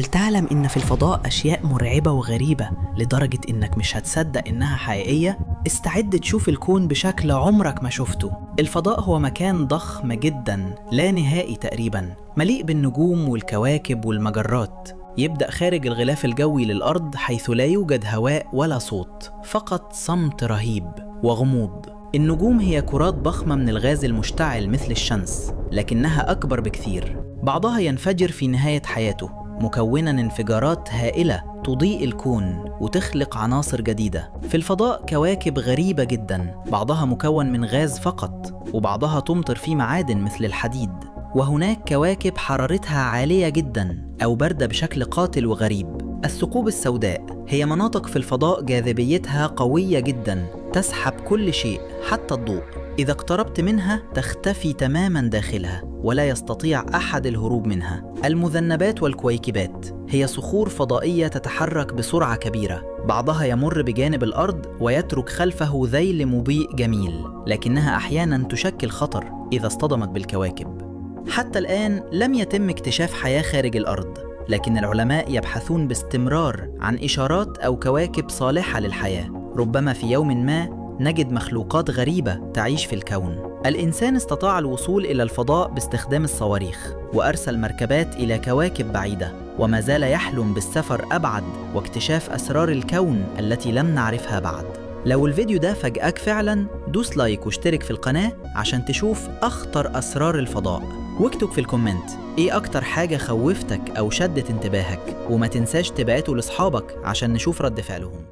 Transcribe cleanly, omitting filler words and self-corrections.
هل تعلم إن في الفضاء أشياء مرعبة وغريبة لدرجة إنك مش هتصدق إنها حقيقية؟ استعد تشوف الكون بشكل عمرك ما شفته. الفضاء هو مكان ضخم جدا لا نهائي تقريبا، مليء بالنجوم والكواكب والمجرات. يبدأ خارج الغلاف الجوي للأرض حيث لا يوجد هواء ولا صوت، فقط صمت رهيب وغموض. النجوم هي كرات ضخمة من الغاز المشتعل مثل الشمس، لكنها أكبر بكثير. بعضها ينفجر في نهاية حياته، مكونا انفجارات هائلة تضيء الكون وتخلق عناصر جديدة. في الفضاء كواكب غريبة جدا، بعضها مكون من غاز فقط، وبعضها تمطر فيه معادن مثل الحديد. وهناك كواكب حرارتها عالية جدا أو باردة بشكل قاتل وغريب. الثقوب السوداء هي مناطق في الفضاء جاذبيتها قوية جدا، تسحب كل شيء حتى الضوء. إذا اقتربت منها تختفي تماما داخلها، ولا يستطيع أحد الهروب منها. المذنبات والكويكبات هي صخور فضائية تتحرك بسرعة كبيرة، بعضها يمر بجانب الأرض ويترك خلفه ذيل مضيء جميل، لكنها أحيانا تشكل خطر إذا اصطدمت بالكواكب. حتى الآن لم يتم اكتشاف حياة خارج الأرض، لكن العلماء يبحثون باستمرار عن إشارات أو كواكب صالحة للحياة. ربما في يوم ما نجد مخلوقات غريبة تعيش في الكون. الإنسان استطاع الوصول إلى الفضاء باستخدام الصواريخ، وأرسل مركبات إلى كواكب بعيدة، وما زال يحلم بالسفر أبعد واكتشاف أسرار الكون التي لم نعرفها بعد. لو الفيديو ده فاجأك فعلا، دوس like واشترك في القناة عشان تشوف أخطر أسرار الفضاء. واكتب في ال comment ايه أكتر حاجة خوفتك أو شدت انتباهك، وما تنساش تبعته لأصحابك عشان نشوف رد فعلهم.